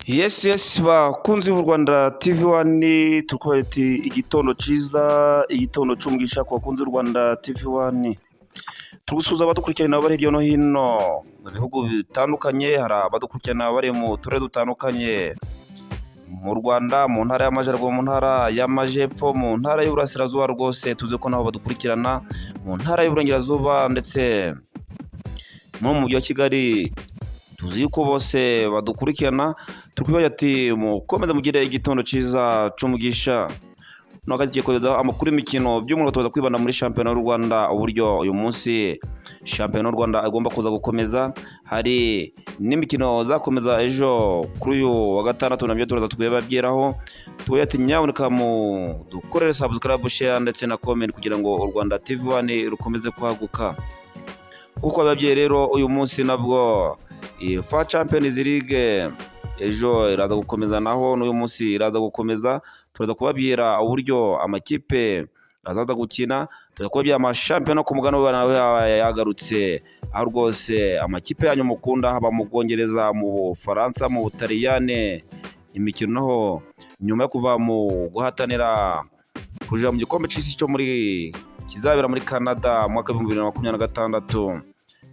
Yes, bakunzi b'u Rwanda TV One, turi ati igitondo cyiza, igitondo cy'umugisha ku bakunzi b'u Rwanda TV One. Turi gusuhuza abadukurikirana bari hirya no hino mu bihugu bitandukanye, hari abadukurikirana bari mu turere dutandukanye mu Rwanda, mu ntara y'Amajyaruguru, mu ntara y'Amajyepfo, mu ntara y'Uburasirazuba. Rwose tuzi ko nabo badukurikirana mu ntara y'Uburengerazuba ndetse no mu mujyi wa Kigali, tuzi yuko bose badukurikirana. Turi kubagira ati mukomeze mugire igitondo cyiza cy'umugisha. Ntabwo tugiye kohereza amakuru y'imikino, by'umwihariko tuza kwibanda muri shampiyona y'u Rwanda, uburyo uyu munsi shampiyona y'u Rwanda igomba kuza gukomeza. Hari n'imikino izakomeza ejo kuri uyu wa gatandatu, nabyo turaza tubibabyeraho. Tubaye ati nyabuneka mu dukorere subscribe, share ndetse na comment kugira ngo u Rwanda TV One rukomeze kwaguka. Kuko ababyeyi rero, uyu munsi nabwo UEFA Champions League ejo iraza gukomeza, naho n'uyu munsi iraza gukomeza. Turaza kubabwira uburyo amakipe azaza gukina, turaza kubabwira amashampiyona ku mugabane nawe yagarutse, aho rwose amakipe yanyu mukunda, haba mu Bwongereza, mu Bufaransa, mu Butaliyane, imikino naho nyuma yo kuva mu guhatanira kuja mu gikombe cy'isi cyo muri kizabera muri Canada mu mwaka wa 2026.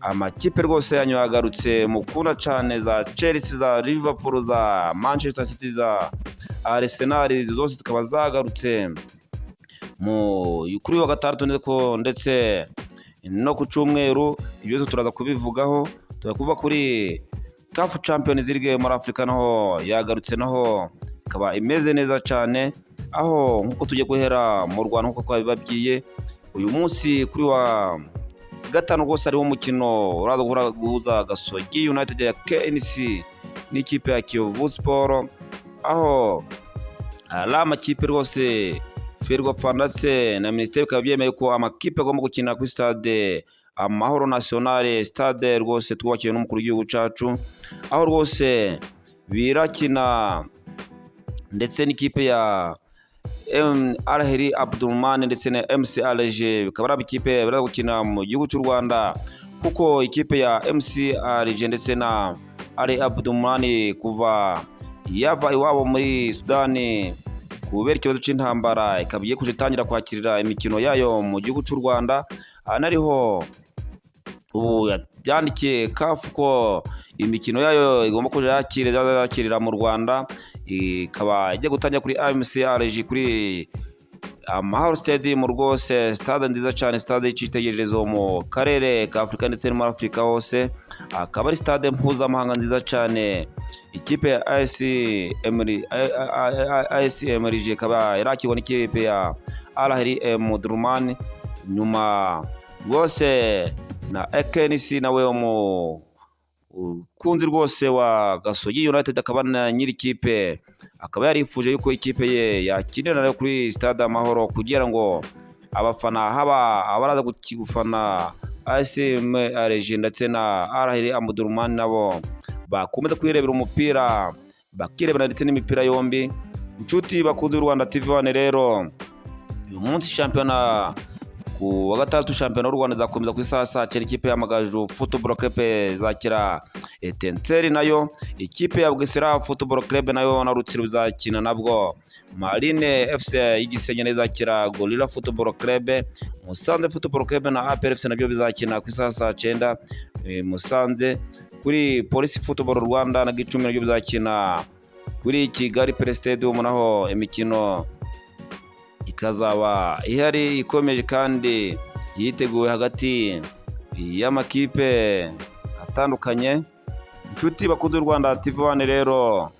Amakipe rwose yanyu yagarutse mukunda cyane, za Chelsea, za Liverpool, za Manchester City, za Arsenal, izi zose zikaba zagarutse mu kuri uyu wa gatandatu ndetse no ku cyumweru. Ibyo byose turaza kubivugaho. Turaza kuva kuri CAF Champions League muri Afurika, naho yagarutse, naho ikaba imeze neza cyane, aho nk'uko tugiye guhera mu Rwanda nk'uko twabibabwiye, uyu munsi kuri wa gatanu rwose hariho umukino uraza guhuza Gasogi United ya KNC n'ikipe ya Kiyovu Sport, aho ari amakipe rwose Ferwafa ndetse na minisiteri bikaba byemeye ko amakipe agomba gukina kuri Stade Amahoro Nationale, stade rwose twubakiwe n'umukuru w'igihugu cyacu, aho rwose birakina ndetse n'ikipe ya Al Ahly Omdurman ndetse na MC Alger, bikaba ari ikipe biraza gukina mu gihugu cy'u Rwanda, kuko ikipe ya MC Alger ndetse na Al Ahly Omdurman kuva yava iwabo muri Sudani kubera ikibazo cy'intambara, ikaba igiye kuja itangira kwakirira imikino yayo mu gihugu cy'u Rwanda. Aha nariho ubu yandikiye CAF ko imikino yayo igomba kuja yakirira mu Rwanda, ikaba igiye gutangira kuri MC Alger kuri Amahoro Stadium, rwose stade nziza cyane, stade y'icyitegererezo mu karere ka Afurika ndetse no muri Afurika hose, akaba ari stade mpuzamahanga nziza cyane. Ikipe ya AS MRG ikaba irakirwa n'ikipe ya Al Ahly Omdurman, nyuma rwose na KNC nawe mu umukunzi rwose wa Gasogi United, akaba na nyiri ikipe, akaba yarifuje yuko ikipe ye yakinira nayo kuri Stade Amahoro, kugira ngo abafana, haba abaraza gufana ASM Alger ndetse na Al Ahly Omdurman, nabo bakomeza kwirebera umupira, bakirebera ndetse n'imipira yombi. Inshuti bakunze u Rwanda TV One rero, uyu munsi shampiyona ku wa gatandatu, shampiyona y'u Rwanda izakomeza ku isaha saa 9. Ikipe y'Amagaju Football Club izakira Etincelles, nayo ikipe ya Bugesera Football Club nayo na Rutsiro bizakina, nabwo Marine FC y'igisenyi nayo izakira Gorilla Football Club. Musanze Football Club na APR FC nabyo bizakina ku isaha saa 9 Musanze. Kuri Polisi Football Rwanda na Gicumbi nabyo bizakina kuri Kigali Pele Stadium, naho imikino ikazaba ihari ikomeje kandi yiteguwe hagati y'amakipe atandukanye. Inshuti bakunze u Rwanda TV One rero,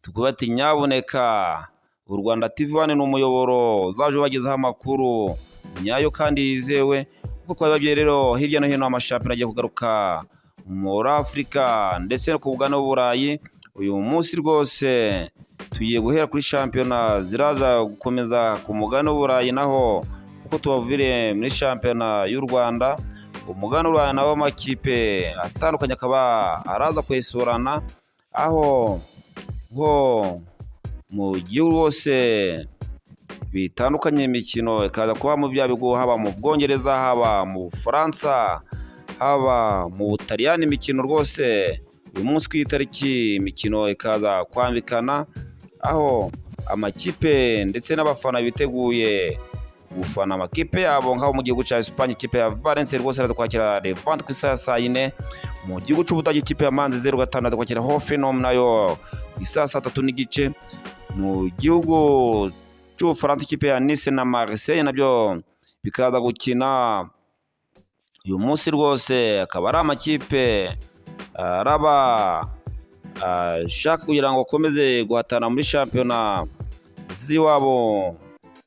tukuba ati nyabuneka, u Rwanda TV One ni umuyoboro uzaje ubagezaho amakuru nyayo kandi yizewe. Kuko twabibabwiye rero, hirya no hino amashampiyona agiye kugaruka muri Afurika ndetse no ku mugabane w'Uburayi. Uyu munsi rwose tugiye guhera kuri shampiyona ziraza gukomeza ku mugabane w'Uburayi, naho kuko tubaviriye muri shampiyona y'u Rwanda, umugabane w'Uburayi nawo amakipe atandukanye akaba araza kwesurana, aho nko mu gihugu hose bitandukanye imikino ikaza kuba mu bya bigo, haba mu Bwongereza, haba mu Bufaransa, haba mu Butaliyani, imikino rwose Uyu munsi ku itariki imikino ikaza kwambikana, aho amakipe ndetse n'abafana biteguye gufana amakipe yabo. Nk'aho mu gihugu cya Espagne, ikipe ya Valencia rwose iraza kwakira Levante ku isaha ya saa yine. Mu gihugu cy'Ubudage, ikipe ya Mainz 05 iraza kwakira Hoffenheim nayo ku isaha saa 3:30. Mu gihugu cy'Ubufaransa, ikipe ya Nice na Marseille nabyo bikaza gukina uyu munsi. Rwose akaba ari amakipe araba ashaka kugira ngo akomeze guhatana muri shampiyona z'iwabo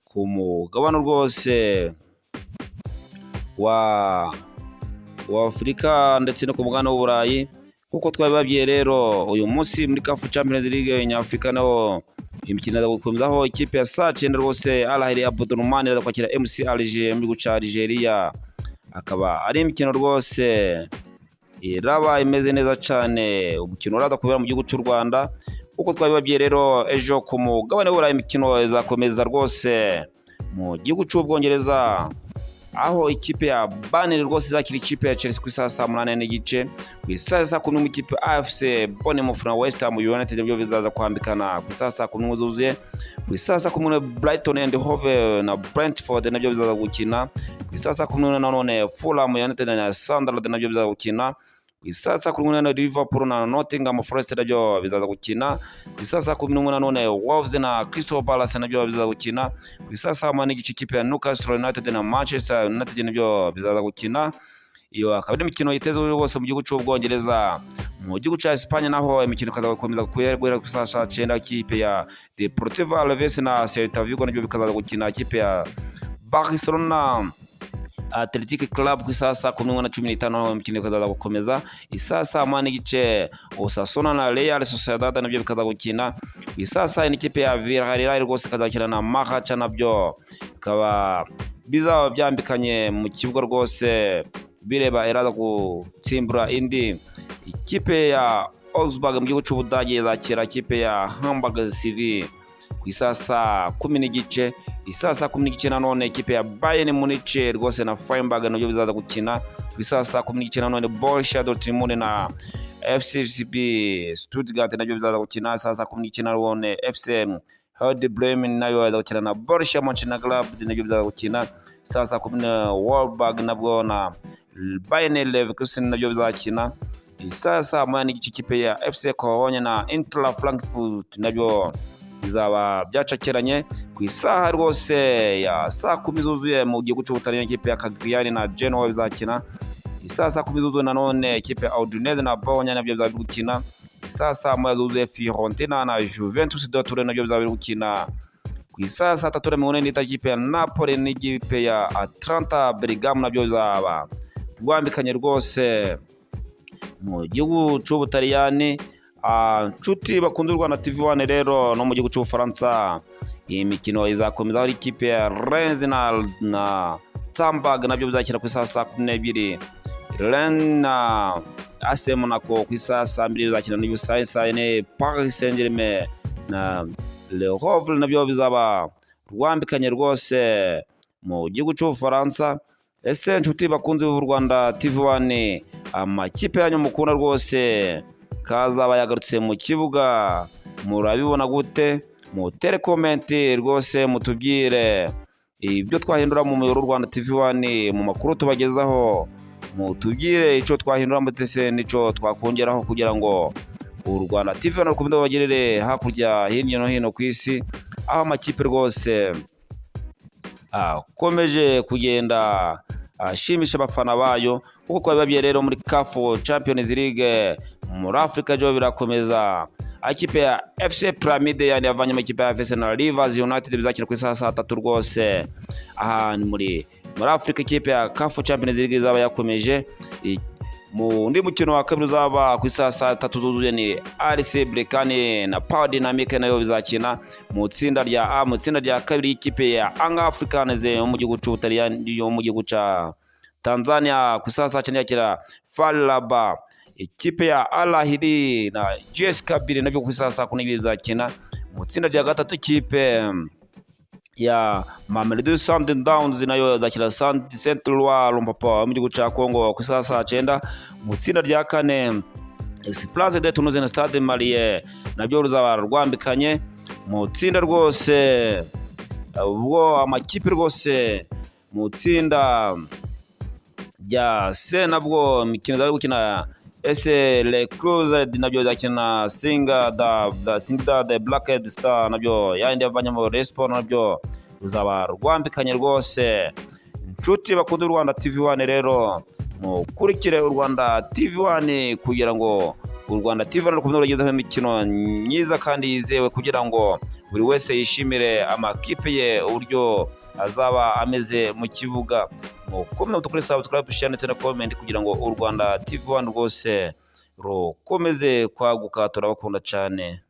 ku mugabane rwose wa Afurika ndetse no ku mugabane w'Uburayi. Nk'uko twabibabwiye rero, uyu munsi muri CAF Champions League Nyafurika naho imikino iraza gukomezaho. Ikipe ya saa cyenda rwose, Al Ahly Omdurman iraza kwakira MC Alger mu gihugu cya Algeria. Akaba ari imikino rwose iraba imeze neza cyane, umukino uraza kubera mu gihugu cy'u Rwanda. Nk'uko twabibabwiye rero, ejo ku mugabane w'Uburayi imikino izakomeza rwose mu gihugu cy'Ubwongereza, aho ikipe ya Burnley rwose izakira ikipe ya Chelsea ku isaha saa 8:30. Ku isaha saa 11, ikipe AFC Bournemouth na West Ham United nibyo bizaza kwambikana ku isaha saa 11 zuzuye. Ku isaha saa 11, Brighton and Hove na Brentford nabyo bizaza gukina. Ku isaha saa 11 nanone, Fulham United na Sunderland nabyo bizaza gukina. Ku isaha saa 11, Liverpool na Nottingham Forest nabyo bizaza gukina. Ku isaha saa 11 nanone, Wolves na Crystal Palace nabyo bizaza gukina. Ku isaha saa 1:30, ikipe ya Newcastle United na Manchester United nabyo bizaza gukina. Iyo akaba ari imikino yitezwe rwose mu gihugu cy'Ubwongereza. Mu gihugu cya Espagne naho imikino ikaza gukomeza guhera ku isaha saa cyenda, ikipe ya Deportivo Alaves na Celta Vigo nabyo bikaza gukina. Ikipe ya Barcelona, Athletic Club ku isaha saa 11:15 imikino ikazaza gukomeza. Isaha saa 1:30, Osasuna na Real Sociedad nabyo bikaza gukina. Ku isaha saa yine, ikipe ya Villarreal rwose ikazakina na Mallorca, nabyo bikaba bizaba byambikanye mu kibuga rwose, bireba iraza gutsimbura indi. Ikipe ya Augsburg mu gihugu cy'Ubudage izakira ikipe ya Hamburg SV ku isaha saa 10:30. Isaha saa 10:30 nanone, ikipe ya Bayern Munich rwose na Freiburg nabyo bizaza gukina. Ku isaha saa 10:30 nanone, Borussia Dortmund na FCB Stuttgart nabyo bizaza gukina. Isaha saa 10:30 nanone, FC Werder Bremen nayo iza gukina na Borussia Mönchengladbach, nabyo bizaza gukina. Isaha saa kumi na Wolfsburg nabwo na Bayer Leverkusen nabyo bizakina. Isaha saa 1:30, ikipe ya FC Cologne na Eintracht Frankfurt nabyo bizaba byacakeranye. Ku isaha rwose ya saa 10 zuzuye, mu gihugu cy'Ubutaliyani, ikipe ya Cagliari na Genoa bizakina. Isaha saa 10 zuzuye nanone, ikipe ya Udinese na Bologna nabyo bizaba biri gukina. Isaha saa 1 zuzuye, Fiorentina na Juventus de Turin nabyo bizaba biri gukina. Ku isaha saa 3:45, ikipe ya Napoli n'ikipe ya Atalanta Bergamo nabyo bizaba rwambikanye rwose mu gihugu cy'Ubutaliyani. Nshuti bakunze u Rwanda TV 1 rero, no mu gihugu cy'Ubufaransa iyi mikino izakomeza, aho ikipe ya Rennes na Strasbourg nabyo bizakina ku isaha saa 12. Rennes na AS Monaco ku isaha saa 2 bizakina n'ibusa. Saa 4, Paris Saint-Germain na Le Havre nabyo bizaba rwambikanye rwose mu gihugu cy'Ubufaransa. Ese nshuti bakunze b'u Rwanda TV 1, amakipe yanyu mukunda rwose kazaba yagarutse mu kibuga, murabibona gute? Mutere comment rwose, mutubwire ibyo twahindura mu muyoboro Rwanda TV 1, mu makuru tubagezaho. Mutubwire icyo twahindura ndetse n'icyo twakongeraho kugira ngo u Rwanda TV 1 rukomeze rubagerere hakurya hirya no hino ku isi, aho amakipe rwose akomeje kugenda ashimisha abafana bayo. Kuko twabibabwiye rero, muri CAF Champions League muri Afurika ejo birakomeza. Ikipe ya FC Pyramide yandi yavanye mu ikipe ya FC na Rivers United bizakina ku isaha saa 3 rwose. Aha ni muri Afurika, ikipe ya CAF Champions League izaba yakomeje. Mu undi mukino wa kabiri uzaba ku isaha saa 3 zuzuye ni RC Berkane na Power Dynamic nayo bizakina mu itsinda rya A. Mu itsinda rya kabiri, ikipe ya Young Africans yo mu gihugu cy'Ubutaliyani, yo mu gihugu cya Tanzania, ku isaha saa 9 yakira FAR Rabat. Ikipe ya Al Ahly na JS Kabylie nabyo ku isaha saa 12 bizakina. Mu itsinda rya gatatu, ikipe ya Mamelodi Sundowns nayo izakira Saint Eloi Lupopo mu gihugu cya Congo ku isaha saa 9. Mu itsinda rya kane, Esperance de Tunis na Stade Malien nabyo ruzaba rwambikanye. Mu tsinda rwose, ubwo amakipe rwose mu tsinda rya C nabwo imikino izaba gukina ese Le Creuset nabyo izakina Singa da da Singida the Black Star, nabyo yandi yavanyemo Rayon Sport, nabyo ruzaba rwambikanye rwose. Inshuti bakunda u Rwanda TV 1 rero, mukurikire u Rwanda TV 1 kugira ngo u Rwanda TV 1 rukomeze rugezeho imikino myiza kandi yizewe, kugira ngo buri wese yishimire amakipe ye uburyo azaba ameze mu kibuga. Mukomeze kuri subscribe, share ndetse na comment kugira ngo u Rwanda TV 1 rwose rukomeze kwaguka. Turabakunda cyane.